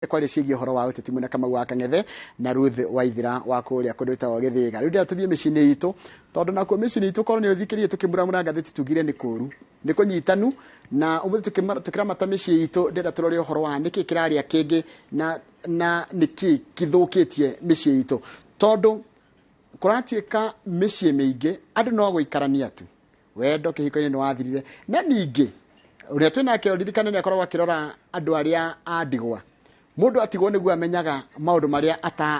Kwaria ciĩgiĩ ũhoro wa ũteti mwena Kamau wa Kang'ethe na Ruth Waithira wa kũrĩa kũndũ gwĩtagwo Gĩthĩga. Rĩu ndĩrenda tũthiĩ mĩciĩ-inĩ itũ, tondũ nakuo mĩciĩ-inĩ itũ korwo nĩ ũthikĩrĩirie tũkĩmuramura ngathĩti tugire nĩ kũru, nĩ kũnyitanu, na ũmũthĩ tũkĩramata mĩciĩ itũ ndĩrenda tũrore ũhoro wa nĩkĩ kĩrarĩa kĩngĩ na nĩkĩ kĩthũkĩtie mĩciĩ itũ, tondũ kũratuĩka mĩciĩ mĩingĩ andũ no gũikarania tu, wendo kĩhiko-inĩ nĩ wathirire. Na ningĩ ũrĩa twĩ nake ũririkane nĩ akoragwo akĩrora andũ arĩa a ndigwa. Mũndũ atigwo nĩguo amenyaga maũndũ marĩa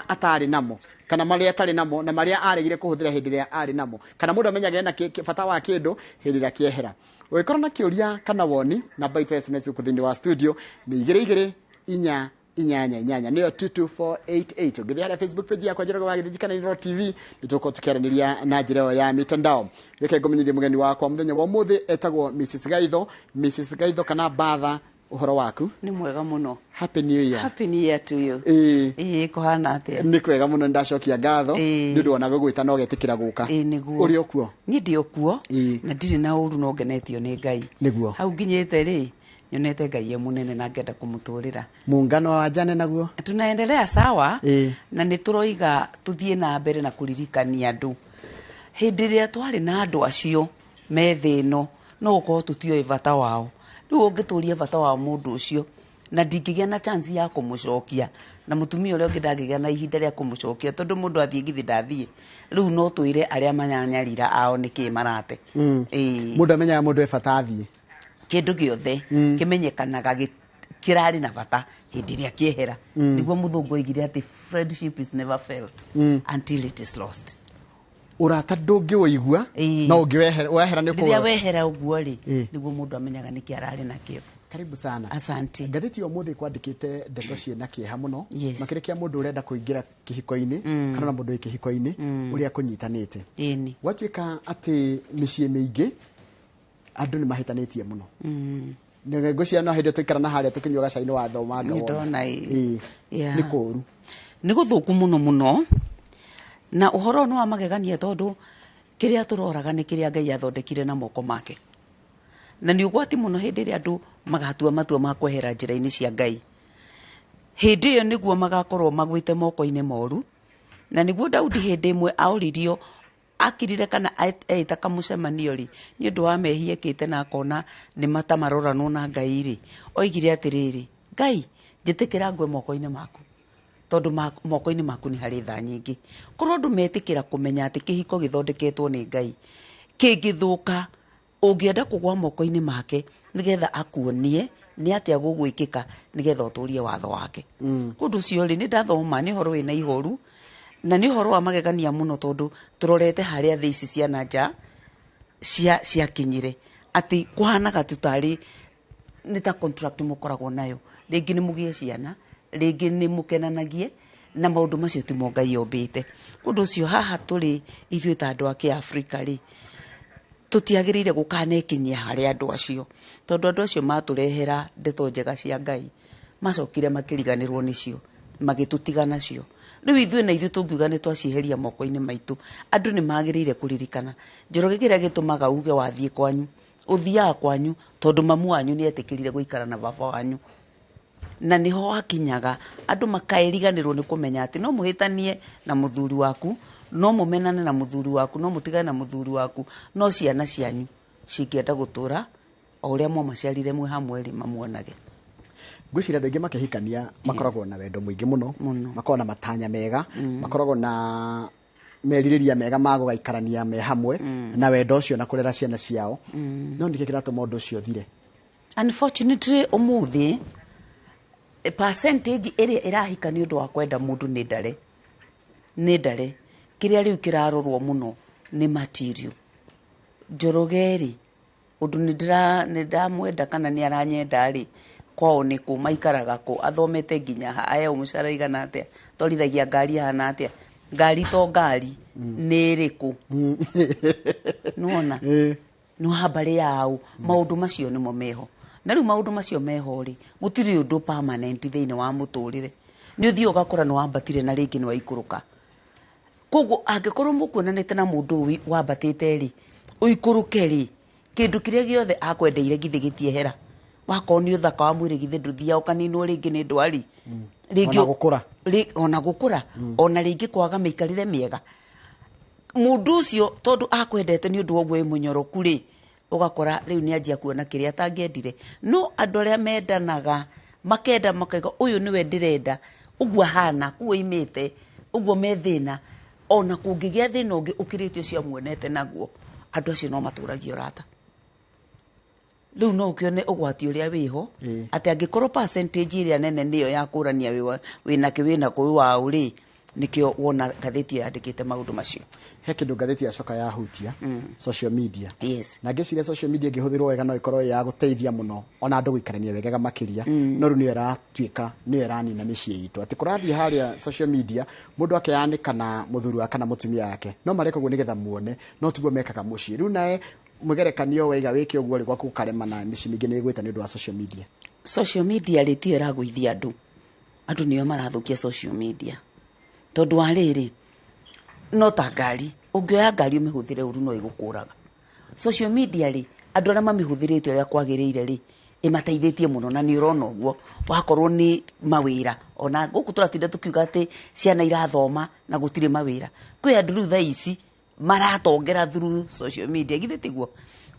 atarĩ namo, kana marĩa atarĩ namo na marĩa aregire kũhũthĩra hĩndĩ ĩrĩa arĩ namo, kana mũndũ amenyaga ena bata wa kĩndũ hĩndĩ ĩrĩa kĩehera. Ũngĩkorwo na kĩũria kana woni, namba itũ ya SMS gũkũ thĩinĩ wa studio nĩ igĩrĩ igĩrĩ inya inyanya inyanya, nĩyo 22488. Ũngĩthiĩ harĩa Facebook page yakwa Njoroge wa Gĩthĩnji kana Inooro TV, nĩ tũgũkorwo tũkĩaranĩria na njĩra ĩyo ya mitandao. Reke ngũmenyithie mũgeni wakwa mũthenya wa ũmũthĩ etagwo Mrs Gaitho. Mrs Gaitho kana Batha, ũhoro waku? Nĩ mwega mũno. Happy New Year. Happy New Year to you. Ĩĩ. Ĩĩ, kũhana atĩa? Nĩ kwega mũno, ndacokia ngatho nĩ ũndũ ona gũgwĩta na ũgetĩkĩra gũka. Ĩĩ, nĩguo. Ũrĩ o kuo? Niĩ ndĩ o kuo. Na ndirĩ na ũru, no ngenetio nĩ Ngai. Nĩguo. Hau nginyĩte rĩ, nyonete Ngai e mũnene na ngenda kũmũtũrĩra. Muungano wa jane naguo? Tunaendelea sawa. Na nĩ tũroiga tũthiĩ na mbere na kũririkania andũ. Hĩndĩ ĩrĩa twarĩ na andũ acio me thĩ ĩno, no gũkorwo tũtioĩ bata wao. Rĩu ũngĩtũria bata wa mũndũ ũcio, na ndingĩgĩa na chance ya kũmũcokia, na mũtumia ũrĩa ũngĩ ndangĩgĩa na ihinda rĩa kũmũcokia, tondũ mũndũ athiĩ githĩ ndathiĩ. Rĩu no twĩre arĩa maranyarira ao nĩkĩ marate. Mũndũ amenyaga mũndũ e bata athiĩ. Kĩndũ gĩothe kĩmenyekanaga kĩrarĩ na bata hĩndĩ ĩrĩa kĩehera. Nĩguo mũthũngũ oigire atĩ friendship is never felt until it is lost. Ũrata ndũngĩũigua, no ũngĩwehera, wehera nĩ Rĩrĩa ũkũwona. wehera ũguo rĩ, nĩguo mũndũ amenyaga nĩkĩ ararĩ nakĩo. Karibu sana. Asante. Ngathĩti ya ũmũthĩ kwandĩkĩte ndeto ciĩna kĩeha mũno. Yes. Makĩria kĩa mũndũ ũrenda kũingĩra kĩhiko-inĩ, kana ona mũndũ wĩ kĩhiko-inĩ, ũrĩa kũnyitanĩte. Gwatuĩka atĩ mĩciĩ mĩingĩ andũ nĩ mahĩtanĩtie mũno. Ngwĩciria no hĩndĩ tũikara na harĩa tũkĩnyua gacai nĩ wathoma ngawona. Nĩ ndona ĩ. Yeah. Nĩ kũũru. Nĩ gũthũku mũno mũno. Na ũhoro nĩ wa magegania, tondũ kĩrĩa tũroraga nĩ kĩrĩa Ngai athondekire na moko make. Na nĩ ũgwati mũno hĩndĩ ĩrĩa andũ magatua matua ma kwehera njĩra-inĩ cia Ngai. Hĩndĩ ĩyo nĩguo magakorwo magwĩte moko-inĩ moru. Na nĩguo Daudi hĩndĩ ĩmwe aoririo akirire kana eita kamũcemanio rĩ, nĩ ũndũ wa mehia ekĩte na akona nĩ mata maroranwo na Ngai rĩ, oigire atĩrĩrĩ, Ngai, njĩtĩkĩra ngwe moko-inĩ maku, tondũ moko-inĩ maku nĩ harĩ tha nyingĩ. Korwo andũ metĩkĩra kũmenya atĩ kĩhiko gĩthondeketwo nĩ Ngai, kĩngĩthũka, ũngĩenda kũgwa moko-inĩ make nĩgetha akuonie nĩ atĩa gũgwĩkĩka nĩgetha ũtũrie watho wake. Ũndũ ũcio rĩ, nĩ ndathoma nĩ ũhoro wĩna ihoru, na nĩ ũhoro wa magegania mũno, tondũ tũrorete harĩa thĩ ici cia na nja ciakinyire, atĩ kũhanaga tu tarĩ nĩ ta contract mũkoragwo nayo, rĩngĩ nĩ mũgĩe ciana, rĩngĩ nĩ mũkenanagie, na maũndũ macio timo Ngai ombĩte. Ũndũ ũcio haha tũrĩ ithuĩ ta andũ a kĩAfrika rĩ, tũtiagĩrĩire gũkanekinyia harĩ andũ acio, tondũ andũ acio matũrehera ndeto njega cia Ngai, macokire makĩriganĩrwo nĩcio, magĩtũtiga nacio. Rĩu ithuĩ na ithuĩ tũngiuga nĩ twacieheria moko-inĩ maitũ, andũ nĩ magĩrĩire kũririkana. Njoroge kĩrĩa gĩtũmaga uge wathiĩ kwanyu, ũthiaga kwanyu tondũ mamu wanyu nĩ etĩkĩrire gũikara na baba wanyu. Na nĩho wakinyaga andũ makairiganĩrwo nĩ kũmenya atĩ no mũhĩtanie na mũthuri waku, no mũmenane na mũthuri waku, no mũtigane na mũthuri waku, no ciana cianyu cingĩenda gũtũra o ũrĩa mwamaciarire mwĩ hamwe rĩ, mamuonage. Ngwĩciria andũ aingĩ makĩhikania makoragwo na wendo mũingĩ mũno, Mũno. makoragwo na matanya mega, makoragwo na merirĩria mega ma gũgaikarania me hamwe na wendo ũcio na kũrera ciana ciao. No nĩkĩ kĩratũma ũndũ ũcio ũthire? Unfortunately, ũmũthĩ percentage ĩrĩa ĩrahika nĩ ũndũ wa kwenda mũndũ nĩ ndare. Nĩ ndare. Kĩrĩa rĩu kĩrarorwo mũno nĩ material. Njoroge rĩ, ũndũ nĩ ndamwenda kana nĩ aranyenda rĩ, kwao nĩ kũ, maikaraga kũ, athomete nginya ha, aheo mũcara igana atĩa, atwarithagia ngari ĩhana atĩa, ngari to ngari, nĩ ĩrĩkũ? Nĩwona? Nĩ wa mbarĩ yao. Maũndũ macio nĩmo meho. Na rĩu maũndũ macio meho rĩ, gũtirĩ ũndũ permanent thĩinĩ wa mũtũrĩre. Nĩ ũthiaga ũgakora nĩ wambatire na rĩngĩ nĩ waikũrũka. Koguo angĩkorwo mũkuonanĩte na mũndũ ũyũ wambatĩte rĩ, ũikũrũke rĩ, kĩndũ kĩrĩa gĩothe akwendeire githĩ gĩtiehera. Wakorwo nĩ ũthaka wa mwĩrĩ, githĩ ndũthiaga ũkaninwo rĩngĩ nĩ ndwari rĩngĩ? Ona gũkũra. Ona gũkũra, ona rĩngĩ kwaga mĩikarĩre mĩega. Mũndũ ũcio tondũ akwendete nĩ ũndũ wa ũguo wĩ mũnyoroku rĩ, ũgakora rĩu nĩ anjia kuona kĩrĩa atangĩendire. No andũ arĩa mendanaga makenda, makaiga ũyũ nĩwe ndĩrenda, ũguo ahana, kũu oimĩte, ũguo me thĩna, ona kũngĩgĩa thĩna ũngĩ ũkĩrĩte ũcio amuonete naguo, andũ acio no matũragia ũrata. Rĩu no ũkĩone ũgwati ũrĩa wĩho, atĩ angĩkorwo percentage ĩrĩa nene nĩyo ya kũrania wĩnakĩ wĩnakũ wĩ waũ rĩ, nĩkĩo wona ngathĩti ĩyo yandĩkĩte maũndũ macio. He kĩndũ ngathĩti yacoka yahutia, social media. Yes. Na ngĩciria social media ĩngĩhũthĩrwo wega no ĩkorwo ĩ ya gũteithia mũno ona andũ gũikarania wegega makĩria, no rĩu nĩyo ĩratuĩka nĩyo ĩranina mĩciĩ itũ, atĩ kũrathiĩ harĩa social media mũndũ akeyanĩka na mũthuri wake kana mũtumia wake, no mareka ũguo nĩgetha muone, no tiguo mekaga mũciĩ. Rĩu nawe mwĩgerekanio waiga wĩke ũguo rĩ, gwaku gũkarema na mĩciĩ mĩingĩ nĩ ĩgwĩte nĩ ũndũ wa social media. Social media rĩ, tiyo ĩragũithia andũ. Andũ nĩo marathũkia social media, tondũ wa rĩrĩ, no ta ngari, ũngĩoya ngari ũmĩhũthĩre ũru no ĩgũkũraga. Social media rĩ, andũ arĩa mamĩhũthĩrĩte ũrĩa kwagĩrĩire rĩ, ĩmateithĩtie mũno, na nĩ ũrona ũguo wakorwo nĩ mawĩra. Ona gũkũ tũratinda tũkiuga atĩ ciana irathoma na gũtirĩ mawĩra, kwĩ andũ rĩu thaa ici maratongera through social media. Githĩ tiguo?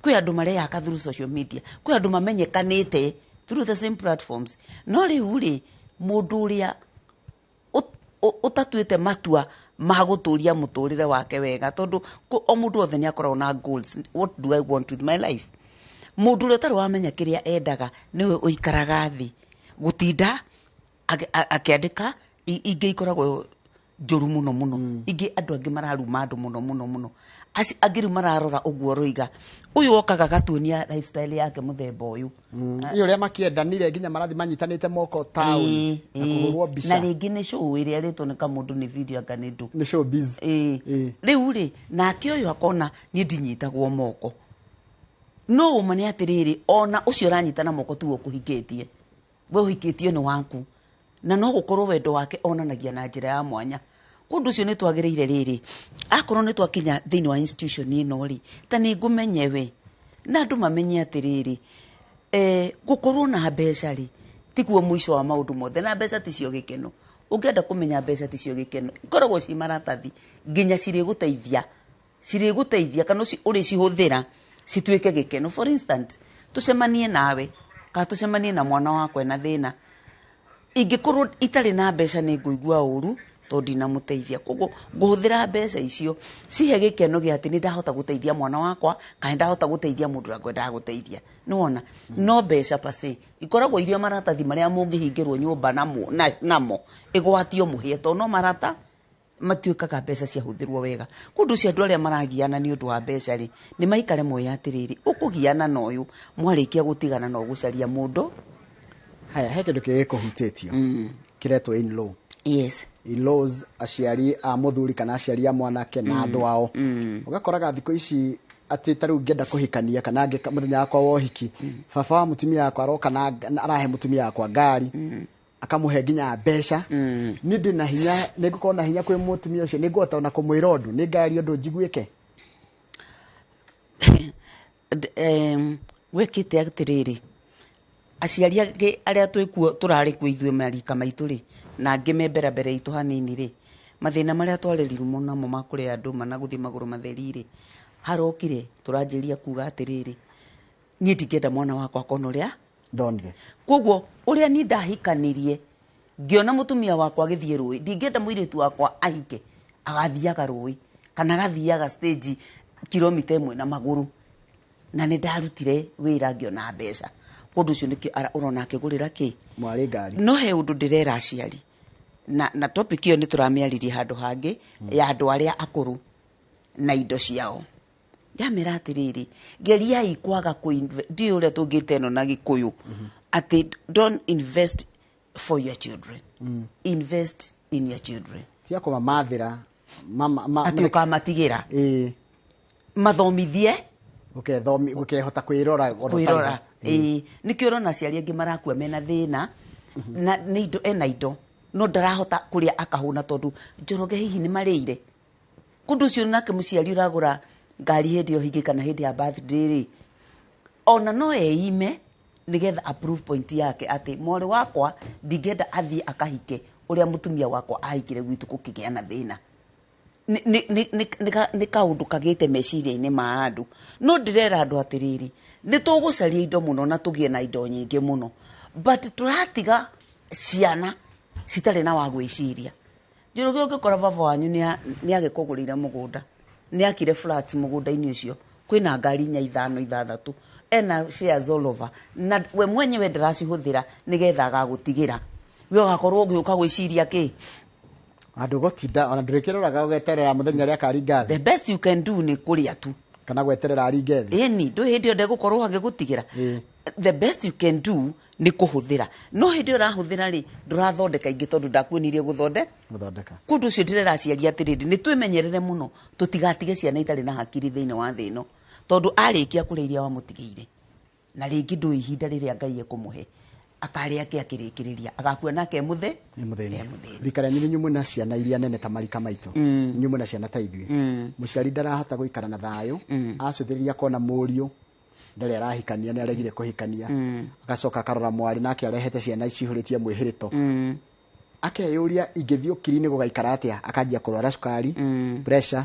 Kwĩ andũ mareyaka through social media, kwĩ andũ mamenyekanĩte through the same platforms. No rĩu rĩ, mũndũ ũrĩa ũtatuĩte matua ma gũtũria mũtũrĩre wake wega, tondũ o mũndũ wothe nĩ akoragwo na goals: what do I want with my life? Mũndũ ũrĩa ũtarĩ wamenya kĩrĩa endaga nĩwe ũikaraga thĩ gũtinda akĩandĩka. Ingĩ ikoragwo njũru mũno mũno, ingĩ andũ angĩ mararuma andũ mũno mũno mũno. Angĩ rĩu mararora ũguo roiga ũyũ wokaga gatuonia lifestyle yake mũthemba ũyũ. Ĩ ũrĩa makĩendanire nginya marathi manyitanĩte moko taũni na kũhũrwo na mbica. Rĩngĩ nĩ show ĩrĩa ĩrĩtwo nĩ kamũndũ, nĩ video anga nĩ ndũ. Nĩ showbiz. Rĩu rĩ, nake ũyũ akona niĩ ndinyitagwo moko. No ũma nĩ atĩrĩrĩ, ona ũcio ũranyitana moko tuo ũkũhikĩtie, we ũhikĩtio nĩ waku, na no gũkorwo wendo wake onanagia na njĩra ya mwanya. Kũndũ ũcio nĩ twagĩrĩire rĩrĩ, akorwo nĩ twakinya thĩinĩ wa institution ĩno rĩ, ta nĩ ngũmenye we na andũ mamenye atĩrĩrĩ, gũkorwo na mbeca rĩ tiguo mũico wa maũndũ mothe, na mbeca ticio gĩkeno. Ũngĩenda kũmenya, mbeca ticio gĩkeno, ikoragwo ci maratathi nginya cirĩgũteithia, cirĩgũteithia kana ũrĩcihũthĩra cituĩke gĩkeno. For instance, tũcemanie nawe kana tũcemanie na mwana wakwa ena thĩna, ingĩkorwo itarĩ na mbeca nĩ ngũigua ũru tondũ ndinamũteithia. Koguo ngũhũthĩra mbeca icio cihe gĩkeno gĩa atĩ nĩ ndahota gũteithia mwana wakwa kana nĩ ndahota gũteithia mũndũ ũrĩa ngwendaga gũteithia. Nĩwona, no mbeca pase ikoragwo iria maratathi marĩa mũngĩhingĩrwo nyũmba namo, namo ĩgwatio mũhĩe, tondũ no marata matuĩkaga mbeca ciahũthĩrwo wega. Kũndũ ũcio andũ arĩa maragiana nĩ ũndũ wa mbeca rĩ, nĩ maikare moĩ atĩrĩrĩ, ũkũgiana na ũyũ, mwarĩkia gũtigana no gũcaria mũndũ. Haya, he kĩndũ kĩngĩ kũhutĩtio kĩretwo in-law. Yes. In-laws, aciari a mũthuri kana aciari a mwanake na andũ ao. Ũgakoraga thikũ ici atĩ ta rĩu ngĩenda kũhikania kana ngĩka mũthenya wakwa wa ũhiki, baba wa mũtumia wakwa aroka na arahe mũtumia wakwa ngari, akamũhe nginya mbeca. Niĩ ndĩ na hinya, nĩ ngũkorwo na hinya kwĩ mũtumia ũcio? Nĩ ngũhota ona kũmwĩra ũndũ nĩ ngari ũndũ njiguĩke? Gwĩkĩte atĩrĩrĩ, aciari angĩ arĩa twĩkuo, tũrarĩ kuo ithuĩ marika maitũ rĩ, na angĩ me mbere mbere itũ hanini rĩ, mathĩna marĩa twarerirwo namo ma kũrĩa ndũma na gũthiĩ magũrũ matheri rĩ, harokire tũranjĩrĩria kuga atĩrĩrĩ, niĩ ndingĩenda mwana wakwa akona ũrĩa ndonire. Koguo ũrĩa niĩ ndahikanirie ngĩona mũtumia wakwa agĩthiĩ rũĩ, ndingĩenda mũirĩtu wakwa ahike agathiaga rũĩ kana agathiaga stage kilomita 1 na magũrũ. Na nĩ ndarutire wĩra ngĩona mbeca. Kũndũ ũcio nĩkĩo ũrona akĩgũrĩra kĩ mwarĩ ngari. No he ũndũ ndĩrera aciari, na topic ĩyo nĩ tũramĩarĩria handũ hangĩ, ya andũ arĩa akũrũ na indo ciao. Ndamera atĩrĩrĩ, geriai kwaga ndiũĩ ũrĩa tũngĩte ĩno na Gĩkũyũ, atĩ don't invest for your children, invest in your children. Tia kũmamathĩra atĩ ũkamatigĩra, mathomithie, gũkehota kwĩrora ona ũtarĩ kwĩrora. ho. Ĩĩ, nĩkĩo ũrona aciari angĩ marakua mena thĩna na nĩ indo, ena indo no ndarahota kũrĩa akahũna tondũ Njoroge hihi nĩ marĩire. Kũndũ ũcio nake mũciari ũragũra ngari hĩndĩ ya ũhiki kana hĩndĩ ya birthday rĩ, ona no eime. Nĩgetha approve point yake atĩ mwarĩ wakwa ndingĩenda athiĩ akahike ũrĩa mũtumia wakwa ahikire gwitũ gũkĩgĩa na thĩna. Nĩ kaũndũ kagĩte meciria-inĩ ma andũ. No ndĩrera andũ atĩrĩrĩ, nĩ tũgũcaria indo mũno na tũgĩe na indo nyingĩ mũno, but tũratiga ciana citarĩ na wa gwĩciria. Njoroge, ũngĩkora baba wanyu nĩ agĩkũgũrĩire mũgũnda, nĩ akire flats mũgũnda-inĩ ũcio, kwĩna ngari inya, ithano, ithathatũ, ena shares all over, na we mwenyewe ndaracihũthĩra nĩgetha agagũtigĩra, we ũgakorwo ũgĩũka gwĩciria kĩ? Andũ gũtinda ona ndũrĩkĩroraga ũgeterera mũthenya ũrĩa akaringa thĩ. The best you can do nĩ kũrĩa tu. Kana gweterera aringe thĩ. Ĩni ndũ hĩndĩ ĩyo ndegũkorwo agĩgũtigĩra. The best you can do nĩ kũhũthĩra, no hĩndĩ ĩyo ũrahũthĩra rĩ, ndũrathondeka ingĩ tondũ ndakuonirie gũthonde gũthondeka. Kũndũ ũcio ndĩrera aciari atĩrĩrĩ, nĩ twĩmenyerere mũno tũtigatige ciana itarĩ na hakiri thĩinĩ wa thĩ ĩno, tondũ arĩkia kũrĩa iria wamũtigĩire, na rĩngĩ ndũĩ ihinda rĩrĩa Ngai ekũmũhe akarĩa kĩ akĩrĩkĩrĩria, agakua nake e mũthĩ. Nĩ mũthĩni. E mũthĩni. Rika rĩanyu nĩ inyuĩ mwĩna ciana iria nene ta marika maitũ, inyuĩ mwĩna ciana ta ithuĩ. Mũciari ndarahota gũikara na thayũ, acũthĩrĩria kona mũriũ ndarĩ arahikania, nĩ aregire kũhikania, agacoka akarora mwarĩ nake arehete ciana cihũrĩtie mwĩhĩrĩto, akeyũria ingĩthiĩ ũkiri-inĩ gũgaikara atĩa, akanjia kũrwara cukari, pressure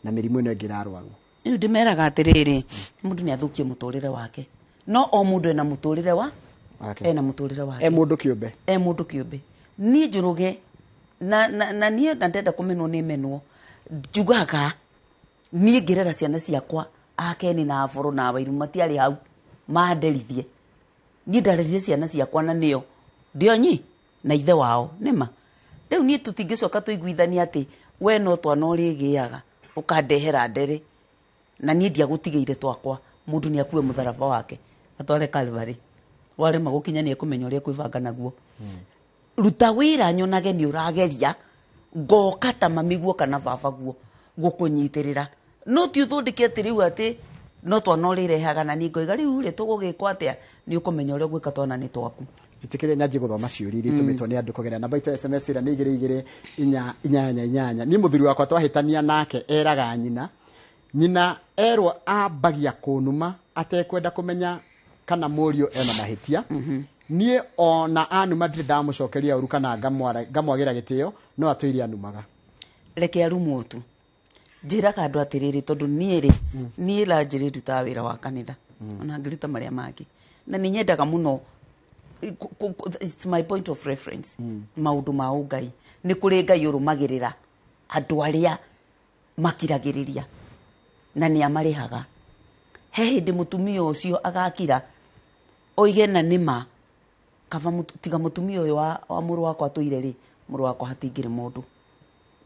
na mĩrimũ ĩno ĩngĩ ĩrarwarwo. Rĩu ndĩmeraga atĩrĩrĩ, mũndũ nĩ athũkie mũtũrĩre wake, no o mũndũ ena mũtũrĩre wa wake. Ena mũtũrĩre wake. E mũndũ kĩũmbe. E mũndũ kĩũmbe. Niĩ Njũrũge na niĩ na ndenda kũmenwo nĩ menwo, njugaga niĩ ngĩrera ciana ciakwa, akeni na aboro na awairu matiarĩ hau manderithie. Niĩ ndarerire ciana ciakwa na nĩo ndionyi na ithe wao nĩma. Rĩu niĩ tũtingĩcoka tũiguithanie atĩ we no twana ũrĩgĩaga ũkandehera ndere na niĩ ndiagũtigĩire twakwa. Mũndũ nĩ akue mũtharaba wake atware Calvary, warema gũkinya nĩ ekũmenya ũrĩa kwĩbanga naguo. Ruta wĩra nyonage nĩ ũrageria, ngoka ta mami guo kana baba guo gũkũnyitĩrĩra, no ti ũthondeke atĩ rĩu atĩ no twana ũrĩrehaga na niĩ ngoiga rĩu rĩ tũgũgĩkwo atĩa. Nĩ ũkũmenya ũrĩa ũgwĩka, twana nĩ twaku. Njĩtĩkĩre nyanjie gũthoma ciũria iria itũmĩtwo nĩ andũ kũgerera namba itũ ya SMS ĩrĩa nĩ 22488. Niĩ mũthuri wakwa twahĩtania nake eraga nyina, nyina erwo ambagia kũnuma atekwenda kũmenya kana mũriũ ena mahĩtia. Niĩ ona anuma ndirĩ ndamũcokeria ũru kana ngamwagĩra gĩtĩo, no atũire anumaga. Reke arumwo tu. Njĩraga andũ atĩrĩrĩ, tondũ niĩ rĩ, niĩ lanjĩrĩ ndutaga wĩra wa kanitha ona ngĩruta marĩa mangĩ, na nĩ nyendaga mũno, it's my point of reference, maũndũ ma ũngai. Nĩ kũrĩ Ngai ũrũmagĩrĩra andũ arĩa makiragĩrĩria na nĩ amarĩhaga. He hĩndĩ mũtumia ũcio agakira oige na nĩma kaba tiga mũtumia ũyũ wa mũrũ wakwa tũire rĩ, mũrũ wakwa hatingĩrĩ mũndũ.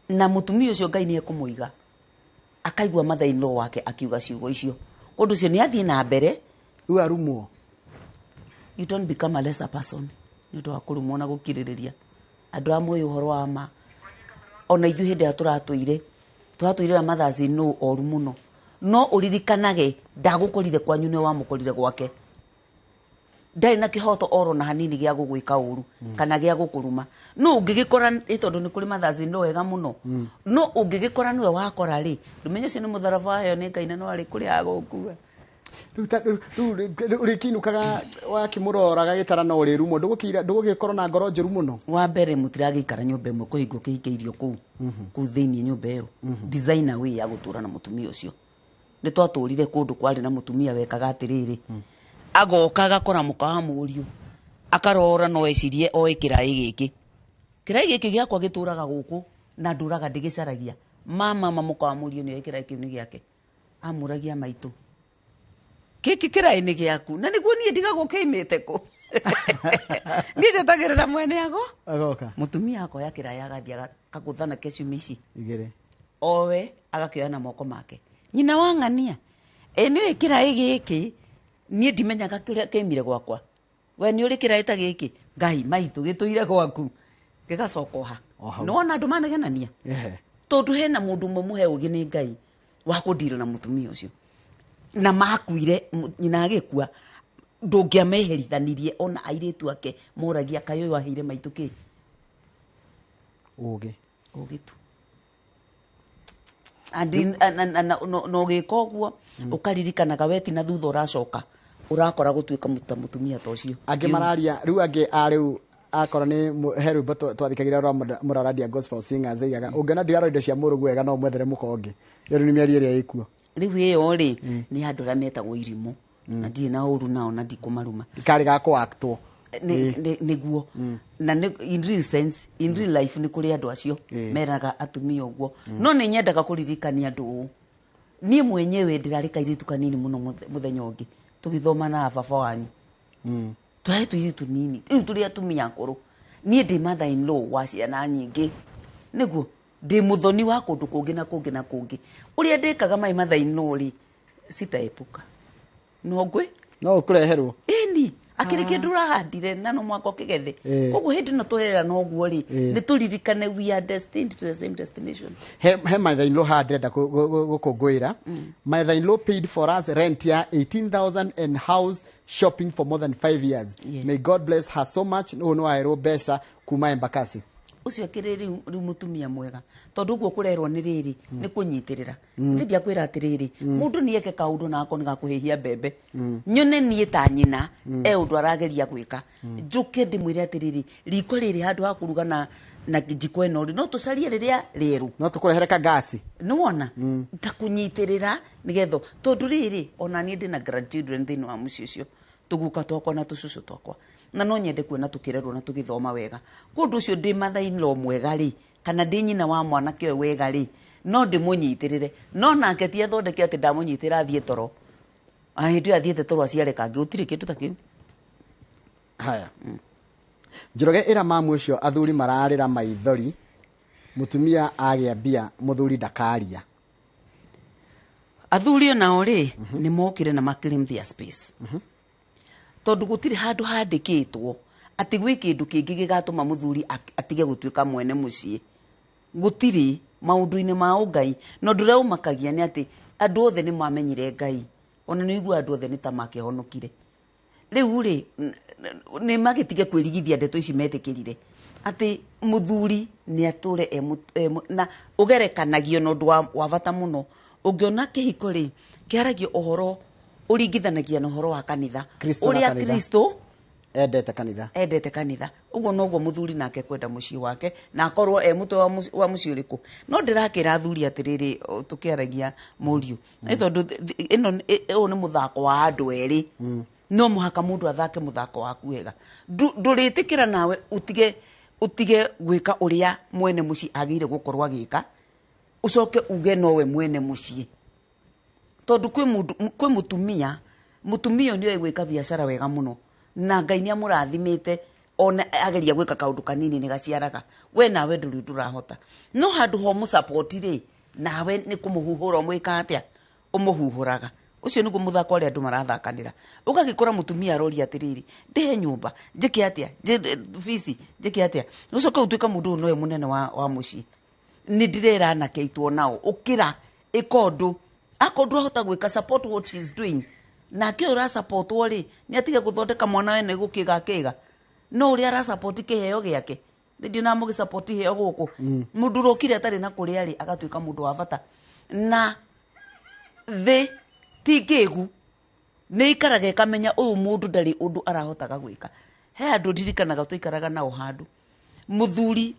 Na mũtumia ũcio Ngai nĩ ekũmũiga akaigua mother-in-law wake akiuga ciugo icio, ũndũ ũcio nĩ athiĩ na mbere. Rĩu arumwo. You don't become a lesser person nĩ ũndũ wa kũrumwo na gũkirĩrĩria. Andũ a moĩ ũhoro wa ma, ona ithuĩ hĩndĩ ĩrĩa tũratũire na mothers in law oru mũno, no ũririkanage ndagũkorire kwanyu nĩ wamũkorire gwake, ndarĩ na kĩhoto oro na hanini gĩa gũgwĩka ũru kana gĩa gũkũruma. No ũngĩgĩkora ĩ, tondũ nĩ kũrĩ mothers in law wega mũno, no ũngĩgĩkora nĩwe wakora rĩ, ndũmenye ũcio nĩ mũtharaba waheo nĩ Ngai na no arĩ kũrĩa agũkua. Rĩu rĩkĩinũkaga wakĩmũroraga gĩtara no ũrĩrumwo, ndũgũgĩkorwo na ngoro njũru mũno. Wa mbere mũtiragĩikara nyũmba ĩmwe kũhingo kĩhingĩirio kũu thĩinĩ nyũmba ĩyo. Designer way ya gũtũra na mũtumia ũcio. Nĩ twatũrire kũndũ kwarĩ na mũtumia wekaga atĩrĩrĩ, agoka agakora mũka wa mũriũ akarora no ecirie oe kĩraĩ gĩkĩ, kĩraĩ gĩkĩ gĩakwa gĩtũraga gũkũ na ndũraga ndĩgĩcaragia. Mama mũka wa mũriũ nĩoĩ kĩraĩ kĩu nĩ gĩake, amũragia maitũ gĩkĩ kĩraĩ nĩ gĩaku, na nĩguo niĩ ndigagwo kĩimĩte kũ. Niĩ njetagĩrĩra mwene ago agoka. Mũtumia akoya kĩraĩ agathiĩ akagũthana keciumi ici igĩrĩ, owe agakĩoya na moko make. Nyina wa ng'ania ĩ nĩũĩ kĩraĩ gĩkĩ niĩ ndimenyaga kĩrĩa kĩimire gwakwa, we nĩ ũrĩ kĩraĩ ta gĩkĩ? Ngai maitũ gĩtũire gwaku gĩgacoka oha. O hau. Nĩwona andũ manegenania tondũ hena mũndũ ũmwe mũhe ũgĩ nĩ Ngai wa kũndira na mũtumia ũcio, na makuire nyina agĩkua ndũngĩameherithanirie ona airĩtu ake moragia kaĩ ũyũ aheire maitũ kĩ. Ũgĩ. Ũgĩ tu. Na ũgĩka ũguo ũkaririkanaga we ti na thutha ũracoka, Ũrakora gũtuĩka ta mũtumia ta ũcio. Angĩ mararia rĩu, angĩ a rĩu akorwo nĩ he rwĩmbo twathikagĩra rwa Mũrarandia Gospel Singers aigaga, ũngĩona ndirarora indo cia mũrũguo wega, no mwethere mũkonge. Ĩyo rĩu nĩ mĩario ĩrĩa ĩkuo. Rĩu ĩyo rĩ, nĩ andũ arĩa metagwo irimũ, na ndirĩ na ũru nao na ndikũmaruma. Karĩ ga kũaktwo. Nĩguo na in real sense, in real life, nĩ kũrĩ andũ acio meraga atumia ũguo. No nĩ nyendaga kũririkania andũ ũũ, niĩ mwenyewe ndĩrarĩ kairĩtu kanini mũno. Mũthenya ũngĩ tũgĩthoma na baba wanyu, twarĩ tũirĩtu nini, rĩu tũrĩ atumia akũrũ. Niĩ ndĩ mother in law wa ciana nyingĩ, nĩguo ndĩ mũthoni wa kũndũ kũngĩ na kũngĩ na kũngĩ. Ũrĩa ndĩkaga my mother in law rĩ, sitaepuka no ngwĩ No ũkũreherwo. Ĩni akĩrĩ kĩndũ ũrahandire na no mwaka ũkĩgethe. Koguo hĩndĩ ĩno tũherera na ũguo rĩ, nĩ tũririkane we are destined to the same destination. He mother in law haha ndĩrenda gũkũngũĩra. My mother in law paid for us rent ya 18,000 and house shopping for more than 5 years. May God bless her so much. Ũyũ nĩ waherwo mbeca kuma Embakasi. Ũcio akĩrĩ rĩu mũtumia mwega, tondũ ũguo kũrerwo nĩ rĩrĩ nĩ kũnyitĩrĩra. Nĩ ndiakwĩra atĩrĩrĩ, mũndũ nĩ eke kaũndũ na ako nĩ gakũhĩhia mbembe, nyone niĩ ta nyina e ũndũ arageria gwĩka, njũke ndĩmwĩre atĩrĩrĩ, riko rĩrĩ handũ ha kũruga na njiko ĩno rĩ, no tũcarie rĩrĩa rĩerũ. No tũkũrehere kangasi. Nĩwona ngakũnyitĩrĩra nĩgetha, tondũ rĩrĩ, ona niĩ ndĩna grandchildren thĩinĩ wa mũciĩ ũcio, tũguka twakwa na tũcũcũ twakwa, na no nyende kuona tũkĩrerwo na tũgĩthoma wega. Kũndũ ũcio ndĩ mother in law mwega rĩ, kana ndĩ nyina wa mwanake ũyũ wega rĩ, no ndĩmũnyitĩrĩre. No nake ti athondeke atĩ ndamũnyitĩra athiĩ toro. Ah, hĩndĩ ĩyo athiĩte toro aciare kangĩ, gũtirĩ kĩndũ ta kĩu. Haya, Njoroge, ĩra mamu ũcio athuri mararĩra maithori, mũtumia agĩa mbia mũthuri ndakaria. Athuri onao rĩ, nĩ mokire na maclaim their space, tondũ gũtirĩ handũ handĩkĩtwo atĩ gwĩ kĩndũ kĩngĩ gĩgatũma mũthuri atige gũtuĩka mwene mũciĩ. Gũtirĩ maũndũ-inĩ ma ũngai. Na ũndũ ũrĩa ũmakagia nĩ atĩ andũ othe nĩ mamenyire Ngai, ona nĩ ũigua andũ othe nĩ ta makĩhonokire. Rĩu rĩ, nĩ magĩtige kwĩrigithia ndeto ici metĩkĩrire atĩ mũthuri nĩ atũre na ũgerekanagio na ũndũ wa bata mũno. Ũngĩona kĩhiko rĩ, kĩaragia ũhoro ũringithanagia na ũhoro wa kanitha. Kristo na ũrĩa kanitha. Kristo endete kanitha. Endete kanitha, ũguo noguo mũthuri nake kwenda mũciĩ wake, na akorwo e mũtwe wa mũciĩ ũrĩkũ. No ndĩrakĩra athuri atĩrĩrĩ, tũkĩaragia mũriũ, nĩ tondũ ĩno ũyũ nĩ mũthako wa andũ erĩ. No mũhaka mũndũ athake mũthako waku wega. Ndũrĩtĩkĩra nawe ũtige gwĩka ũrĩa mwene mũciĩ agĩrĩire gũkorwo agĩka, ũcoke uge nowe mwene mũciĩ, tondũ kwĩ mũndũ, kwĩ mũtumia, mũtumia ũyũ nĩoĩ gwĩka biacara wega mũno, na Ngai nĩ amũrathimĩte, ona ageria gwĩka kaũndũ kanini nĩ gaciaraga. We nawe ndũrĩ ũndũ ũrahota, no handũ ho mũsapoti rĩ, nawe nĩ kũmũhuhũra ũmwĩka atĩa, ũmũhuhũraga. Ũcio nĩguo mũthako ũrĩa andũ marathakanĩra. Ũgagĩkora mũtumia aroria atĩrĩrĩ, ndĩhe nyũmba, njĩke atĩa, bici njĩke atĩa, ũcoke ũtuĩka mũndũ ũyũ nowe mũnene wa mũciĩ. Nĩ ndĩrera anake aitũ onao, ũkĩra, ĩka ũndũ, akorwo ndũrahota gwĩka, support what she is doing. Nake ũyũ ũrasupportwo rĩ, nĩ atige gũthondeka mwana wene gũkĩga kĩga, no ũrĩa arasupport kĩheo gĩake. Nĩ na mũgĩsupport iheo gũkũ, mũndũ ũrokire atarĩ na kũrĩa rĩ, agatuĩka mũndũ wa bata. Na thĩ ti ngĩgu, nĩ ikaraga ĩkamenya ũyũ mũndũ ndarĩ ũndũ arahotaga gwĩka. He andũ ndirikanaga tũikaraga nao handũ, mũthuri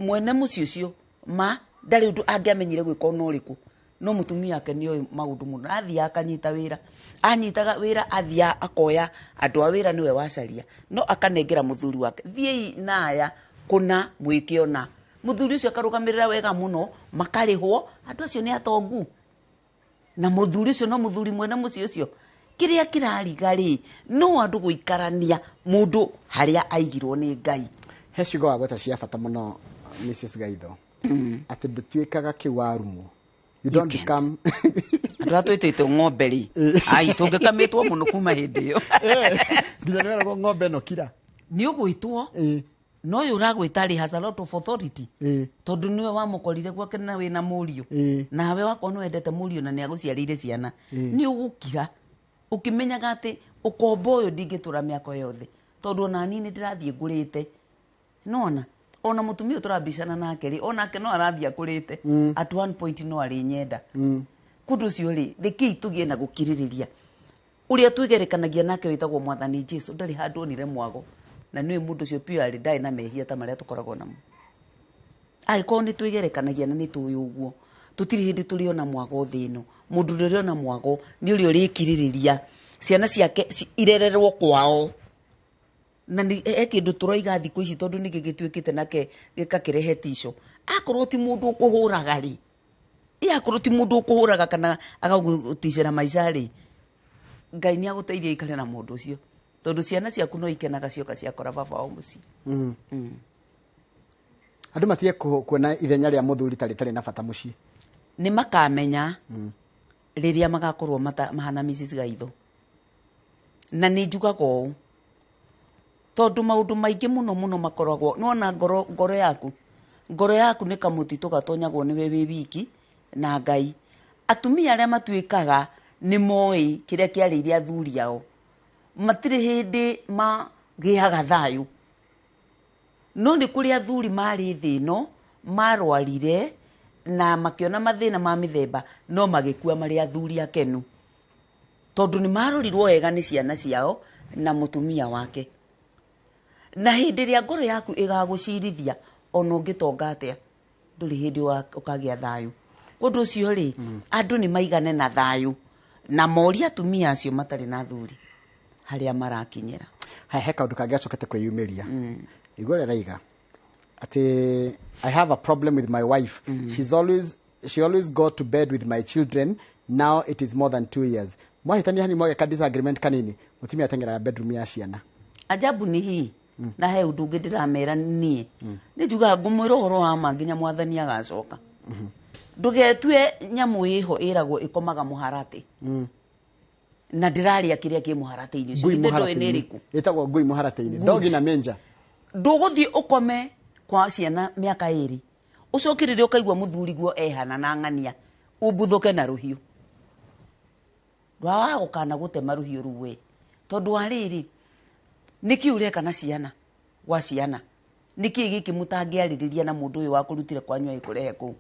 mwene mũciĩ ũcio ma ndarĩ ũndũ angĩamenyire gwĩka ona ũrĩkũ, no mũtumia ake nĩoĩ maũndũ mũno. Athiaga akanyita wĩra, anyitaga wĩra, athiaga akoya andũ a wĩra, nĩwe wacaria, no akanengera mũthuri wake, thiĩi naya kũna mwĩke ona. Mũthuri ũcio akarũgamĩrĩra wega mũno, makarĩhwo. Andũ acio nĩ atongu, na mũthuri ũcio no mũthuri mwene mũciĩ ũcio. Kĩrĩa kĩrariga rĩ, no andũ gũikarania mũndũ harĩa aigirwo nĩ Ngai. He ciugo wagweta cia bata mũno, Mrs Gaitho, atĩ ndũtuĩkaga kĩwarumwo. You don't Can't. become. Andũ arĩa twĩtĩtwo ng'ombe rĩ, ai, tũngĩkamĩtwo mũno kuma hĩndĩ ĩyo. Nginya nĩ weragwo ng'ombe ĩno kira. Nĩ ũgwĩtwo. No ũyũ ũragwĩta rĩ, has a lot of authority, tondũ nĩwe wamũkorire gwake na wĩna mũriũ. Nawe wakorwo nĩ wendete mũriũ na nĩ agũciarĩire ciana, nĩ ũgũkira ũkĩmenyaga atĩ ũkombo ũyũ ndingĩtũra mĩaka yothe, tondũ ona niĩ nĩ ndĩrathiĩ ngũrĩte. Nona ona mũtumia ũyũ tũrambicana nake rĩ, onake no arathiĩ akũrĩte. At one point no arĩ nyenda. Kũndũ ũcio rĩ, rekei tũgĩe na gũkirĩrĩria. Ũrĩa twĩgerekanagia nake wĩtagwo Mwathani Jesu ndarĩ handũ onire mwago, na nĩwe mũndũ ũcio purely ndarĩ na mehia ta marĩa tũkoragwo namo. Angĩkorwo nĩ twĩgerekanagia na nĩ tũĩ ũguo, tũtirĩ hĩndĩ tũrĩona mwago thĩ ĩno. Mũndũ ũrĩa ũrĩona mwago nĩ ũrĩa ũrĩkirĩrĩria ciana ciake irererwo kwao. Na nĩ he kĩndũ tũroiga thikũ ici tondũ nĩ gĩgĩtuĩkĩte nake gĩkakĩrehe tico. Akorwo ti mũndũ ũkũhũraga rĩ, ĩ akorwo ti mũndũ ũkũhũraga kana agagũticĩra maica rĩ, Ngai nĩ agũteithia ikare na mũndũ ũcio, tondũ ciana ciaku no ikenaga cioka ciakora baba wao mũciĩ. Andũ matige kuona ithenya rĩa mũthuri ta rĩtarĩ na bata mũciĩ. Nĩ makamenya rĩrĩa magakorwo mahana Mrs. Gaitho. Na nĩ njugaga ũũ tondũ maũndũ maingĩ mũno mũno makoragwo nĩwona ngoro, ngoro yaku, ngoro yaku nĩ kamũtitũ gatonyagwo nĩwe wĩ wiki na Ngai. Atumia arĩa matuĩkaga nĩ moĩ kĩrĩa kĩarĩire athuri ao, matirĩ hĩndĩ magĩaga thayũ. No nĩ kũrĩ athuri marĩ thĩ ĩno marwarire na makĩona mathĩna ma mĩthemba, no magĩkua marĩ athuri akenu, tondũ nĩ marorirwo wega nĩ ciana ciao na mũtumia wake. Na hĩndĩ ĩrĩa ngoro yaku ĩgagũcirithia, ona ũngĩtonga atĩa, ndũrĩ hĩndĩ ũkagĩa thayũ. Ũndũ ũcio rĩ, andũ nĩ maigane na thayũ na morie atumia acio matarĩ na athuri harĩa marakinyĩra. He kaũndũ kangĩ gacokete kwĩyumĩria. Igua ũrĩa raiga atĩ I have a problem with my wife. She always go to bed with my children. Now it is more than 2 years. Mwahĩtania hanini, mwageka disagreement kanini, mũtumia ateng'eraga bedroom ya ciana. Ajabu ni hii, na he ũndũ ũngĩ ndĩramera niĩ nĩ njugaga ngũmwĩra ũhoro wa ma nginya Mwathani agacoka. Ndũgetue nyamũ ĩho ĩragwo ĩkomaga mũharatĩ na ndĩrarĩa kĩrĩa kĩ mũharatĩ-inĩ ũcio. Ngui Ithe ndũĩ nĩ mũharatĩ-inĩ. ĩrĩkũ. Ĩtagwo ngui mũharatĩ-inĩ. Good. Dog na manger. Ndũgũthiĩ ũkome kwa ciana mĩaka 2, ũcoke rĩrĩa ũkaigua mũthuri guo ehana na ng'ania umbuthũke na rũhiũ rwa gũkana gũtema rũhiũ rũu we, tondũ wa rĩrĩ, nĩkĩ ũreka na ciana gwa ciana? Nĩkĩ gĩkĩ mũtangĩarĩrĩria na mũndũ ũyũ wakũrutire kwanyu agĩkũrehe kũu?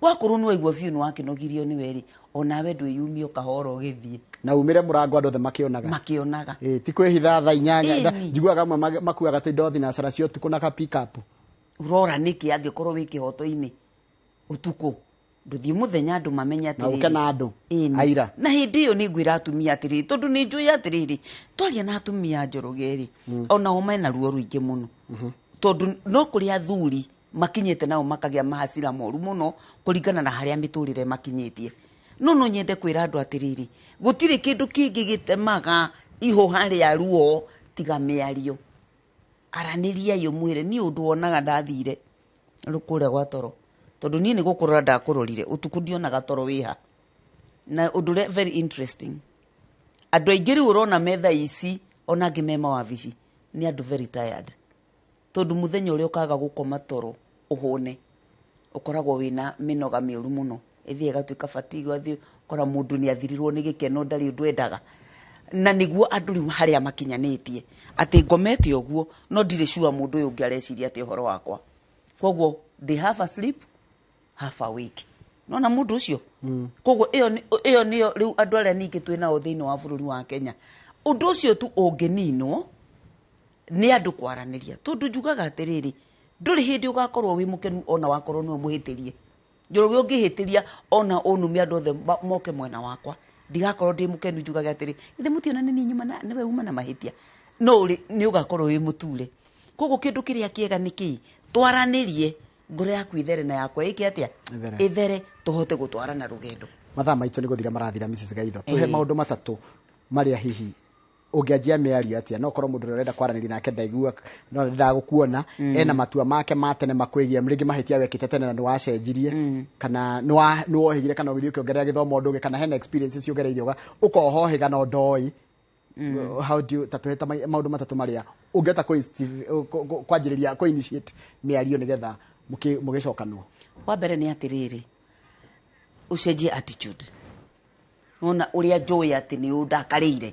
Wakorwo nĩ waigua biũ nĩ wakĩnogirio nĩwe rĩ, onawe ndwĩyumie ũkahora ũgĩthiĩ. Na umĩre mũrango andũ othe makĩonaga. Makĩonaga. Ĩ, ti kwĩhitha thaa 8. Ĩni. Njiguaga amwe makuaga tũindo thinacara cia ũtukũ na ka pick up. Ũrora nĩkĩ angĩkorwo wĩ kĩhoto-inĩ ũtukũ, ndũthiĩ mũthenya andũ mamenye Na atĩrĩrĩ. ũke na andũ Ĩni. aira. Na hĩndĩ ĩyo nĩ ngwĩra atumia atĩrĩrĩ, tondũ nĩ njũĩ atĩrĩrĩ, twaria na atumia a Njoroge rĩ, onao mena ruo rũingĩ mũno, tondũ no kũrĩ athuri makinyĩte nao makagĩa mahacira moru mũno kũringana na harĩa mĩtũrĩre makinyĩtie. No nyende kwĩra andũ atĩrĩrĩ, gũtirĩ kĩndũ kĩngĩ gĩtemaga ihũha rĩa ruo tiga mĩario. Aranĩriai, ũmwĩre niĩ ũndũ wonaga ndathire kũrĩa gwa toro, tondũ niĩ nĩ gũkũrora ndakũrorire ũtukũ, ndionaga toro wĩha. Na ũndũ ũrĩa very interesting, andũ aingĩ rĩu ũrona metha ici ona angĩ me mawabici nĩ andũ very tired, tondũ mũthenya ũrĩa ũkaga gũkoma toro ũhũne, ũkoragwo wĩna mĩnoga mĩũru mũno, ĩthiĩ ĩgatuĩka fatigue, athiĩ kora mũndũ nĩ athirirwo nĩ gĩkeno, ndarĩ ũndũ endaga. Na nĩguo andũ rĩu harĩa makinyanĩtie atĩ ngomete ũguo no ndirĩ sure mũndũ ũyũ ũngĩ areciria atĩ ũhoro wakwa, koguo ndĩ half asleep, half awake, nona mũndũ ũcio. Koguo ĩyo nĩyo rĩu andũ arĩa ningĩ twĩ nao thĩinĩ wa bũrũri wa Kenya. Ũndũ ũcio tu ũngĩninwo nĩ andũ kwaranĩria, tondũ njugaga atĩrĩrĩ, ndũrĩ hĩndĩ ũgakorwo wĩ mũkenu ona wakorwo nĩwe mũhĩtĩrie. Njoroge, ũngĩhĩtĩria ona ũnume andũ othe moke mwena wakwa, ndigakorwo ndĩ mũkenu. Njugage atĩrĩ, githĩ mũtiona nĩ niĩ nyuma na nĩwe uma na mahĩtia? No ũrĩ nĩ ũgakorwo wĩ mũture. Koguo kĩndũ kĩrĩa kĩega nĩ kĩĩ? Twaranĩrie, ngoro yaku ithere na yakwa ĩke atĩa? Ĩthere. Ĩthere, tũhote gũtwarana rũgendo. Mathaa maitũ nĩ gũthira marathira. Mrs Gaitho, tũhe Ĩĩ. maũndũ matatũ marĩa hihi ũngĩanjia mĩario atĩa. No korwo mũndũ ũrĩa ũrenda kwaranĩria nake ndaigua no ndendaga gũkuona, ena matua make ma tene makwĩgie, rĩngĩ mahĩtia wekĩte tene na nĩ wacenjirie, kana nĩ wohĩgire, kana ũgĩthiĩ ũkĩongerera gĩthomo ũndũ ũngĩ, kana hena experiences ũgereire ũkohohĩga na ndoĩ. How do you ta tũhe ta maũndũ matatũ marĩa ũngĩhota kwanjĩrĩria kũ initiate mĩario nĩgetha mũgĩcokanwo? Wa mbere nĩ atĩrĩrĩ, ũcenjie attitude. Nona ũrĩa njũĩ atĩ nĩ ũndakarĩire,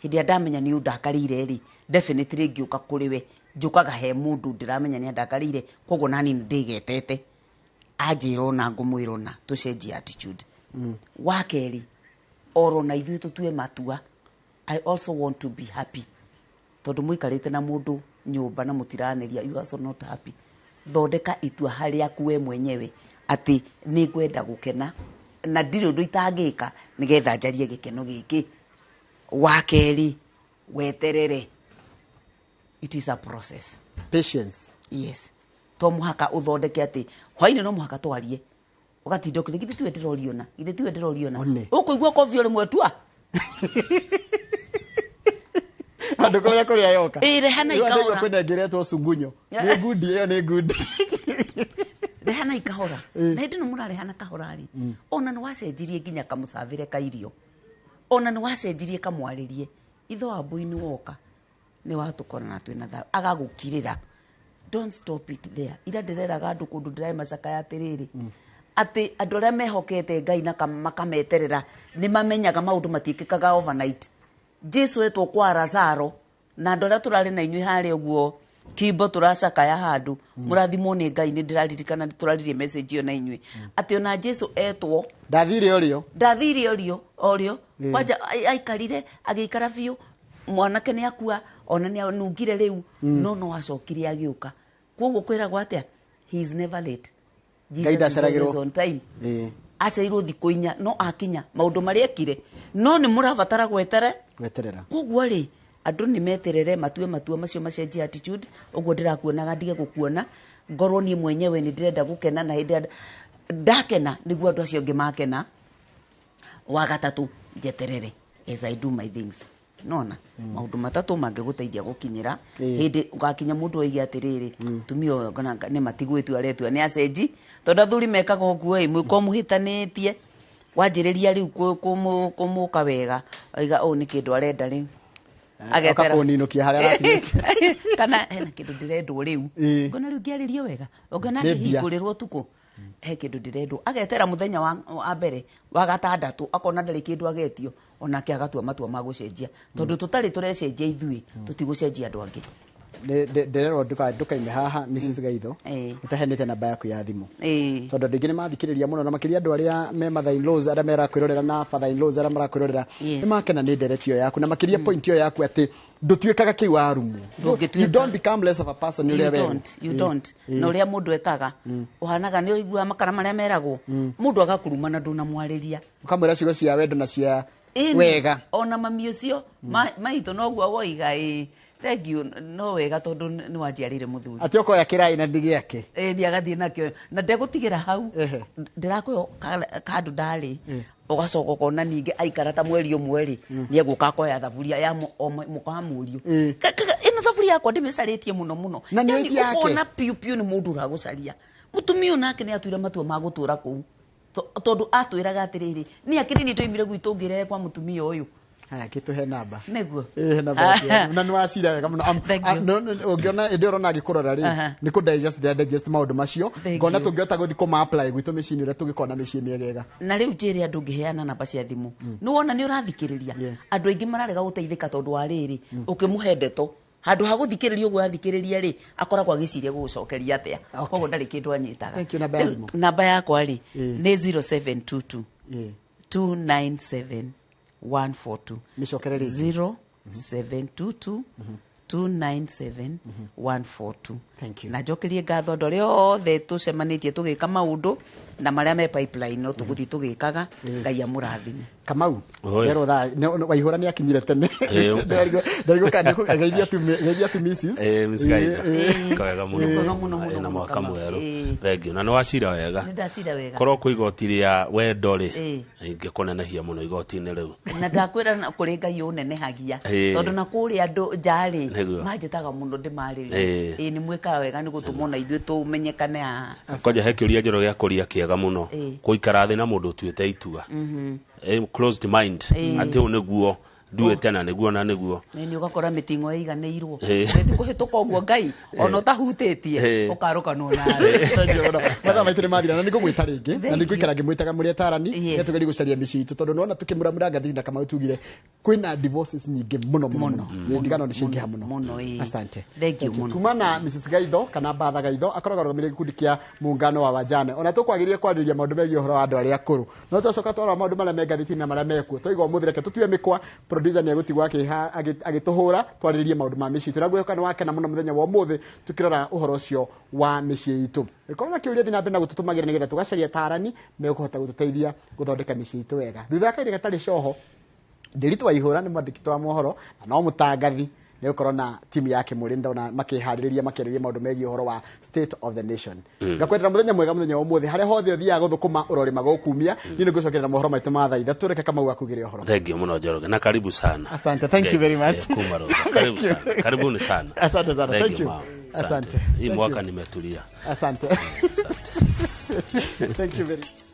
hĩndĩ ĩrĩa ndamenya nĩ ũndakarĩire rĩ, definitely ngĩũka kũrĩ we njũkaga he mũndũ ndĩramenya nĩ andakarĩire, koguo nani nĩ ndĩgetete anjĩra ona ngũmwĩra ona tũcenjie attitude. Wa kerĩ, oro na ithuĩ tũtue matua. I also want to be happy. Tondũ mũikarĩte na mũndũ nyũmba na mũtiranĩria, you are also not happy. Thondeka itua harĩaku we mwenyewe atĩ nĩ ngwenda gũkena na ndirĩ ũndũ itangĩka nĩgetha njarie gĩkeno gĩkĩ. Wa kerĩ, weterere. It is a process. Patience. Yes, to mũhaka ũthondeke atĩ hwainĩ no mũhaka twarie, ũgatinda ũkĩrĩ, githĩ tiwe ndĩrorio na githĩ tiwe ndĩrorio na One. Ũkũigua kobi o rĩmwe tua. Andũ kũrĩa kũrĩa yoka. Ĩ, rehana Rĩu andũ ikahora. kwĩna ĩngĩ ĩretwo cungunyo. Nĩ ngundi ĩyo, nĩ ngundi. Rehana ikahora, na hĩndĩ ĩno mũrarehana kahora rĩ, ona nĩ wacenjirie nginya kamũcabĩre ka irio, ona nĩ wacenjirie kamwarĩrie. Itho wa mbui nĩ woka nĩ watũkora na twĩna thayũ, agagũkirĩra. Don't stop it there. Ira ndĩreraga andũ kũndũ ndĩrae macakaya atĩrĩrĩ, atĩ andũ arĩa mehokete Ngai na makameterera nĩ mamenyaga maũndũ matiĩkĩkaga overnight. Jesu etwo kwa Lazaro, na andũ arĩa tũrarĩ na inyuĩ harĩa ũguo kimbo tũracakaya handũ, mũrathimwo nĩ Ngai. Nĩ ndĩraririkana tũraririe message ĩyo na inyuĩ atĩ ona Jesu etwo Ndathire ũrĩo. Ndathire orio orio. Kwanja aikarire, agĩikara biũ, mwanake nĩ akua, ona nĩ anungire rĩu, no acokire agĩũka. Koguo kwĩragwo atĩa? He is never late. Ngai Jesus is ndaceragĩrwo. always on time. Acerirwo thikũ 4, no akinya maũndũ marĩa ekire, no nĩ mũrabatara gwetere. Gweterera. Koguo rĩ, andũ nĩ meterere, matue matua macio, macenjie attitude. Ũguo ndĩrakuonaga, ndige gũkuona, ngorwo niĩ mwenyewe nĩ ndĩrenda gũkena, na hĩndĩ ĩrĩa ndakena nĩguo andũ acio angĩ makena. Wa gatatũ, njeterere as I do my things. Nona maũndũ matatũ mangĩgũteithia gũkinyĩra hĩndĩ ũgakinya mũndũ oige atĩrĩrĩ, tumia ũyũ kana nĩ matigwĩtua aretua nĩ acenji, tondũ athuri mekaga ũguo ĩ, mwĩko mũhĩtanĩtie, wanjĩrĩria rĩu kũmũka wega, oiga ũũ nĩ kĩndũ arenda rĩu. Oka kũninũkia harĩa aratigĩtie. Kana hena kĩndũ ndĩrendwo rĩu. Ngona rĩu ngĩarĩrio wega, ũngĩona Nĩ mbia. ngĩhingũrĩrwo ũtukũ he kĩndũ ndĩrendwo, agetera mũthenya wa mbere wa gatandatũ, akona ndarĩ kĩndũ agetio, onake agatua matua ma gũcenjia, tondũ tũtarĩ tũrecenjia ithuĩ, tũtigũcenjia andũ angĩ. Ndĩrerwo ndũkaime haha, Mrs. Gaitho, ũtaheanĩte namba yaku ya thimũ, tondũ andũ aingĩ nĩ mathikĩrĩria mũno, na makĩria andũ arĩa me mother in laws arĩa merakwĩrorera na father in laws arĩa marakwĩrorera, nĩ makena nĩ ndereti ĩyo yaku, na makĩria point ĩyo yaku atĩ ndũtuĩkaga kĩu warumwo. Ndũngĩtuĩka. You don't become less of a person nĩ You ũrĩa werwo. don't, you don't. Na ũrĩa mũndũ ekaga ũhanaga nĩ ũiguaga makara marĩa meragwo, mũndũ agakuruma na ndũnamwarĩria. Ũkamwĩra ciugo cia wendo na cia Ĩni, wega. Ona mami ũcio maitũ noguo woiga, ĩ thank you, no wega tondũ nĩ wanjiarĩire mũthuri. Atĩ ũkoya kĩraĩ na ndigi yake. Ĩ nĩ agathiĩ nakĩo na ndegũtigĩra hau. Ndĩrakũhe kandũ ndarĩ, ũgacoka ũkona ningĩ aikara ta mweri ũmwe rĩ, nĩ egũka akoya thaburia ya mũka wa mũriũ. Ĩno thaburia yakwa ndĩmĩcarĩtie mũno mũno. Na nĩ Yaani ĩti yake. ũkona piũ piũ nĩ mũndũ ũragũcaria. Mũtumia ũyũ nake nĩ atuire matua ma gũtũra kũu, tondũ atwĩraga atĩrĩrĩ, nĩ akĩrĩ niĩ ndoimire gwitũ ngĩrehe kwa mũtumia ũyũ. Haya, kĩtũhe namba. Nĩguo. Ĩĩ, namba yaku ya thimũ. Na nĩ wacira wega mũno. Thank you. No, no, ũngĩona ĩndĩ ũrona ngĩkũrora rĩ, nĩ kũ digest, ndĩra digest maũndũ macio. Thank Ngona you. tũngĩhota gũthiĩ kũma apply gwitũ mĩciĩ-inĩ ũrĩa tũngĩkorwo na mĩciĩ mĩegega. Na rĩu njĩre andũ ngĩheana namba cia thimũ, nĩ wona nĩ ũrathikĩrĩria. Andũ aingĩ mararega gũteithĩka tondũ wa rĩrĩ, ũkĩmũhe ndeto handũ ha gũthikĩrĩria ũguo athikĩrĩria rĩ, akoragwo agĩciria gũgũcokeria atĩa. Koguo ndarĩ kĩndũ anyitaga. Thank you, namba ya Rĩu, thimũ. namba yakwa rĩ, nĩ 0722 297 142. Mĩcokere rĩngĩ. 0722 297 142. Thank you. Na njokerie ngatho andũ arĩa othe tũcemanĩtie tũgĩka maũndũ na marĩa me pipeline, no tũgũthiĩ tũgĩkaga. Ngai amũrathime. Kamau, Oi. nderwo thaa Waihũra nĩ akinyire tene. Ndaigua kana nĩkũ- geithia tu geithia tu Mrs. Miss Gaitho. Kawega mũno. Wega mũno, mũno, Na mũno, mwaka Kamau. mwerũ. Thank you. Na nĩ wacira wega. Nĩ ndacira wega. Korwo kwĩ igoti rĩa wendo rĩ, ingĩkũnenehia mũno igoti-inĩ rĩu. Na ndakwĩra na kũrĩ Ngai ũnenehagia, tondũ na kũrĩa andũ nja rĩ, manjĩtaga mũno ndĩmarĩrie. Ĩ nĩ mwĩkaga wega nĩ gũtũma ona ithuĩ tũmenyekane haha. Kwanja he kĩũria njerũ gĩa kũria kĩega mũno. Gũikara thĩ na mũndũ ũtuĩte itua. Closed mind. Atĩ ũũ nĩguo nduĩte na nĩguo na nĩguo. Nĩ ũgakora mĩting'o ĩiganĩirwo. Ũgĩthiĩ kũhĩtũka ũguo Ngai ona ũtahutĩtie, ũkarũkanwo nawe. Thank you mũno. Mathaa maitũ nĩ mathira na nĩ ngũgwĩta rĩngĩ, na Thank nĩ ngũikara ngĩmwĩtaga mũrĩ atarani, Yes. nĩ tũgerie gũcaria mĩciĩ itũ, tondũ nĩwona tũkĩmũramũra ngathĩti na Kamau tugire kwĩna divorces nyingĩ mũno mũno mũno. Ndigano nĩ ciaingĩha mũno. Mũno, ĩĩ. Asante. Thank you mũno. Tuma na Mrs. Gaitho kana Batha Gaitho, akoragwo arũgamĩrĩire gĩkundi kĩa muungano wa wajane. Ona tũkwagĩrĩire kwarĩrĩria maũndũ megiĩ ũhoro wa andũ arĩa akũrũ, no twacoka twarora maũndũ marĩa me ngathĩti-inĩ na marĩa mekuo, twaiga ũmũthĩ reke tũtue mĩkwa. Producer Producer nĩ egũtigwo agĩtũhũra twarĩrĩrie maũndũ ma mĩciĩ itũ. Na ngwĩhoka nĩ wakena mũno mũthenya wa ũmũthĩ tukĩrora ũhoro ũcio wa mĩciĩ itũ. Ĩkorwo na kĩũria, thiĩ na mbere na gũtũtũmagĩra nĩgetha tũgacaria atarani megũhota gũtũteithia gũthondeka mĩciĩ itũ wega. Thutha wa kahinda gatarĩ coho, Ndĩritũ wa Ihũra nĩ mwandĩki wa mohoro na no mũtangathi, nĩ gũkorwo na timu yake mũrĩ ndona makĩharĩrĩria makĩarĩria maũndũ megiĩ ũhoro wa state of the nation. Ngakwendera mũthenya mwega mũthenya wa ũmũthĩ, harĩa hothe ũthiaga gũthũkũma ũrorĩma gũkumia. Niĩ nĩ ngũcokerera mohoro maitũ ma thaa 3. Reke Kamau akugĩre ũhoro. Thank you mũno, Njoroge, na karibu sana. Asante, thank you very much. Kuma Rotha. Karibu sana, karibuni sana. Asante sana, thank you. Mama. Asante. Hii Thank mwaka you. nimetulia. Asante. Asante. Thank you very much.